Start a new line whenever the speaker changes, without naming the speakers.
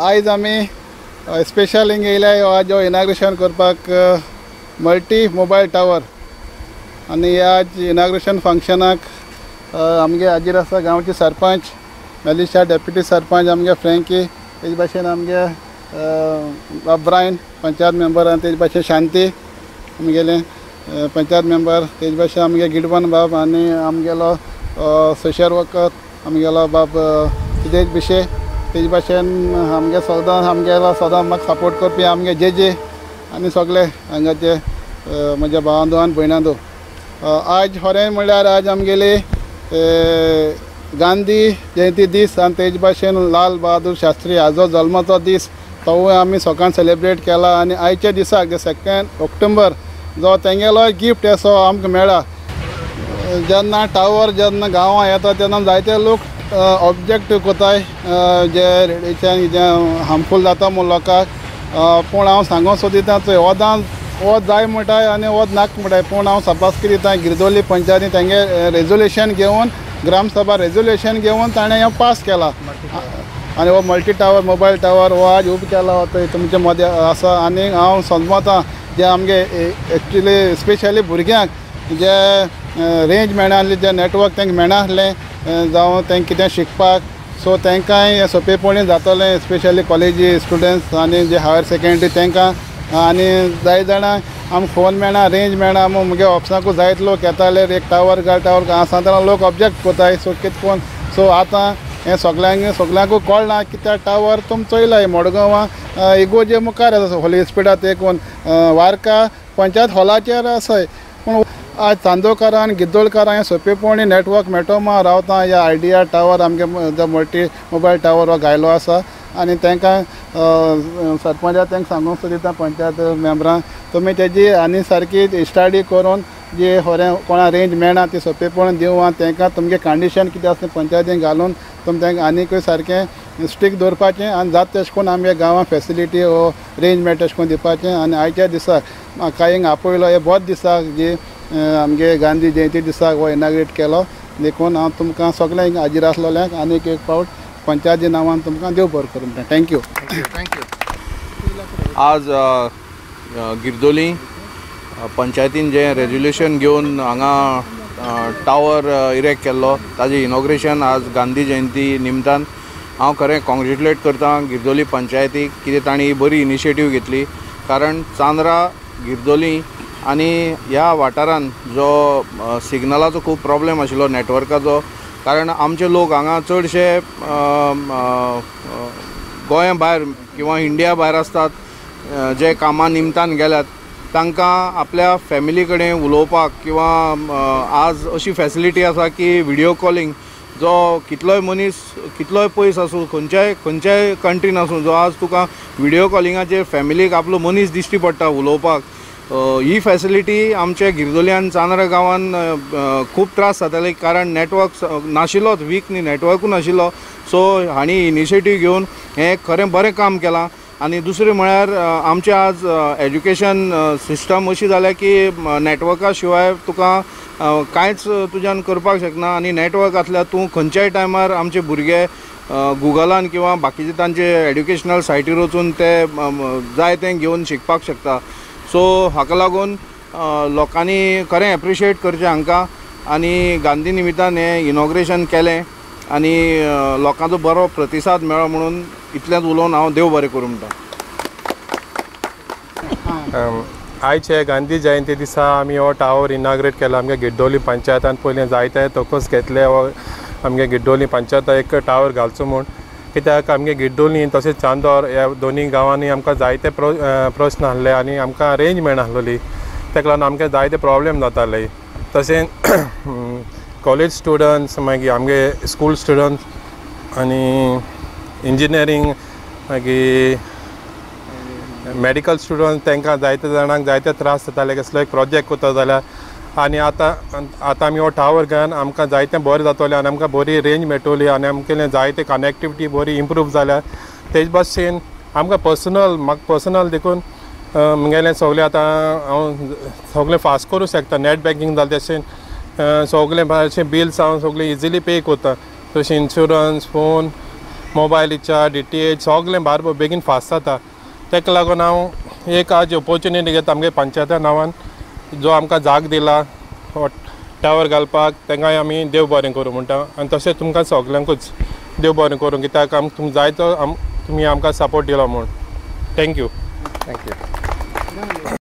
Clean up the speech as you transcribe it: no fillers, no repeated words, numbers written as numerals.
आयज आमी स्पेशल हिंग येयल्या आज इनाग्रेशन करपाक मल्टी मोबायल टावर आनी आज इनाग्रेशन फंक्शनाक आमगे हाजीर आसा गांवचे सरपंच मेलिशा, डेप्युटी सरपंच आमगे फ्रेंकी, तेज भाशेन आमगे ब्रायन पंचायत मेंबर आनी तेज भाशेन शांती आमगेले पंचायत मेंबर, तेज भाशेन आमगे गिडवन बाब आनी आमगेलो सोशल वर्कर आमगेलो बाब सिदेश बिशे, तेज भाशेन आमगे सदां आमगेलो सदां म्हाका सपोर्ट करपी आमगे जे जे आनी सगळे हांगाचे म्हज्या भावांदो आनी भयणांदो. आज खरें म्हणल्यार आज आमगेली गांधी जयंती दीस आनी तेज भाशेन लाल बहादूर शास्त्री हाजो जल्माचो दीस तोवूय आमी सकाळ सेलिब्रेट केला आनी आयच्या दिसाक 2 ऑक्टोबर जो तेंगेलो गिफ्ट असो आमकां मेळ्ळा. जेन्ना टावर जेन्ना गांवां येता तेन्ना जायते लोक ऑब्जेक्ट कोताय जे रेडिएशन जे हार्मफूल जाता म्हूण लोकांक, पूण हांव सांगूंक सोदिता चोय वोदां वत जाय म्हणटाय आनी वत नाका म्हणटाय, पूण हांव सपास दिता गिरदोली पंचायतीन तेंगे रेजोल्युशन घेवन ग्रामसभा रेजोल्युशन घेवन ताणें हें पास केला आनी हो मल्टी टावर मोबायल टावर हो आज उबो केला तो तुमचे मदें आसा. आनी हांव समजता जे आमगे एक्चुली स्पेशली भुरग्यांक जे रेंज मेळनासली, जे नेटवर्क तांकां मेळनासलें जावं तांकां कितें शिकपाक, सो तांकांय सोंपेपणी जातलें स्पेशली कॉलेजी स्टुडंट्स आनी जे हायर सेकेंडरी तांकां. आनी जाय जाणां आमकां फोन मेळना, रेंज मेळना म्हूण मुगे ऑफिसाकूय जायते लोक येताले एक टावर घाल टावर आसा तेन्ना लोक ऑब्जेक्ट कोताय सो कितें कोन. सो आतां हें सगल्यांक सगल्यांकूय कळना कित्याक टावर तुमी चोयला मडगांवां इगोजे मुखार आसा होली स्पिडा तेकून वार्का पंचायत हॉलाचेर आसा, पूण आज चांदोकारां आनी गिद्दोलकारां हें सोंपेपणी नेटवर्क मेटोमा रावता. ह्या आयडिया टावर आमगे मल्टी मोबायल टावर हो घायलो आसा आनी तांकां सरपंचा तांकां सांगूंक सोदिता पंचायत मेंबरांक तुमी तेजी आनी सारकी स्टडी करून जे खरें कोणा रेंज मेळना ती सोंपेपण दिवन तांकां तुमगे कंडिशन कितें आसा पंचायतीन घालून तुमी तांकां आनीकूय सारकें स्ट्रिक्ट दवरपाचें आनी जाता तशें करून आमगे गांवांत फेसिलिटी हो रेंज मेळटा तशें करून दिवपाचें. आनी आयच्या दिसाक म्हाका हिंग आपयलो हे बरो दिसाक जी आमगे गांधी जयंती दिसाक हो इनाग्रेट केलो देखून हांव तुमकां सगळ्यांक हाजीर आसलेल्यांक आनीक एक फावट पंचायती नांवान तुमकां देव बरें करूं म्हणटा. Thank you.
Thank you. आज गिरदोली पंचायतीन जें रेजोल्युशन घेवन हांगा टावर इरेक्ट केल्लो ताजें इनॉग्रेशन आज गांधी जयंती निमतान हांव खरें कॉंग्रेच्युलेट करता गिरदोली पंचायतीक कितें तांणी बरी इनिशिएटीव घेतली, कारण चांद्रा गिरदोली आनी ह्या वाठारान जो सिग्नलाचो खूब प्रॉब्लेम आशिल्लो नेटवर्काचो, कारण आमचे लोक हांगा चडशे गोंया भायर किंवा इंडिया भायर आसतात, जे कामा निमतान गेल्यात तांकां आपल्या फॅमिली कडेन उलोवपाक किंवा आज अशी फॅसिलिटी आसा की व्हिडियो कॉलिंग जो कितलोय मनीस कितलोय पयस आसूं खंयच्याय खंयच्याय कंट्रीन आसूं जो आज तुका व्हिडियो कॉलिंगाचेर फॅमिलीक आपलो मनीस दिश्टी पडटा उलोवपाक. ही फॅसिलिटी आमच्या गिरदोली आनी चांद्रा गांवान खूब त्रास जाताले कारण नेटवर्क नाशिल्लोच, वीक न्ही नेटवर्कूय नाशिल्लो. सो हांणी इनिशिएटीव घेवन हें खरें बरें काम केलां. आनी दुसरें म्हळ्यार आमचें आज एज्युकेशन सिस्टम अशी जाल्या की नेटवर्का शिवाय तुका कांयच तुज्यान करपाक शकना आनी नेटवर्क आसल्यार तूं खंयच्याय टायमार आमचे भुरगे गुगलान किंवा बाकीचे तांचे एड्युकेशनल सायटीर वचून ते जाय तें घेवन शिकपाक शकता. सो हाका लागून लोकांनी खरें एप्रिशिएट करचें हांकां आनी गांधी निमित्तान हें इनॉग्रेशन केलें आनी लोकांचो बरो प्रतिसाद मेळ्ळो म्हणून इतलेंच उलोवन हांव देव बरें करूं म्हणटा.
आयचे गांधी जयंती दिसा आमी हो टावर इनाग्रेट केला. आमगे गिड्डोली पंचायतान पयलीं जायते तकस घेतले हो आमगे गिड्डोली पंचायत एक टावर घालचो म्हूण, कित्याक आमगे गिड्डोली तशेंच चांदोर ह्या दोनी गांवांनी आमकां जायते प्रस्न आसले आनी आमकां रेंज मेळनासली, ताका लागून आमकां जायते प्रॉब्लेम जाताले. तशेंच कॉलेज स्टुडंट्स मागीर आमगे स्कूल स्टुडंट्स आनी इंजिनियरींग मागीर मेडिकल स्टुडंट तांकां जायते जाणांक जायते त्रास जाताले कसलो एक प्रोजेक्ट करता जाल्यार. आनी आतां आतां आमी हो टावर घेवन आमकां जायतें बरें जातलें आनी आमकां बरी रेंज मेळटली आनी आमगेलें जायते कनेक्टिविटी बरी इम्प्रूव जाल्या. तेज भाशेन आमकां पर्सनल म्हाका पर्सनल देखून म्हगेलें सगळें आतां हांव सगळें फास्ट करूं शकता. नॅट बँकींग जालें तशें सगळें भायरचें बिल्स हांव सगळें इजिली पे करता, तशें insurance phone mobile recharge, DTH सगळें बारबर बेगीन फास्ट जाता. ताका लागून हांव एक आज ऑपोर्चुनिटी घेता आमगे पंचायता नांवान जो आमकां जाग दिला हो टावर घालपाक, तांकांय आमी देव बरें करूं म्हणटा. आनी तशें तुमकां सगल्यांकूच देव बरें करूं, कित्याक आमकां तुमी जायतो तुमी आमकां सपोर्ट दिलो म्हूण. Thank you.
Thank you.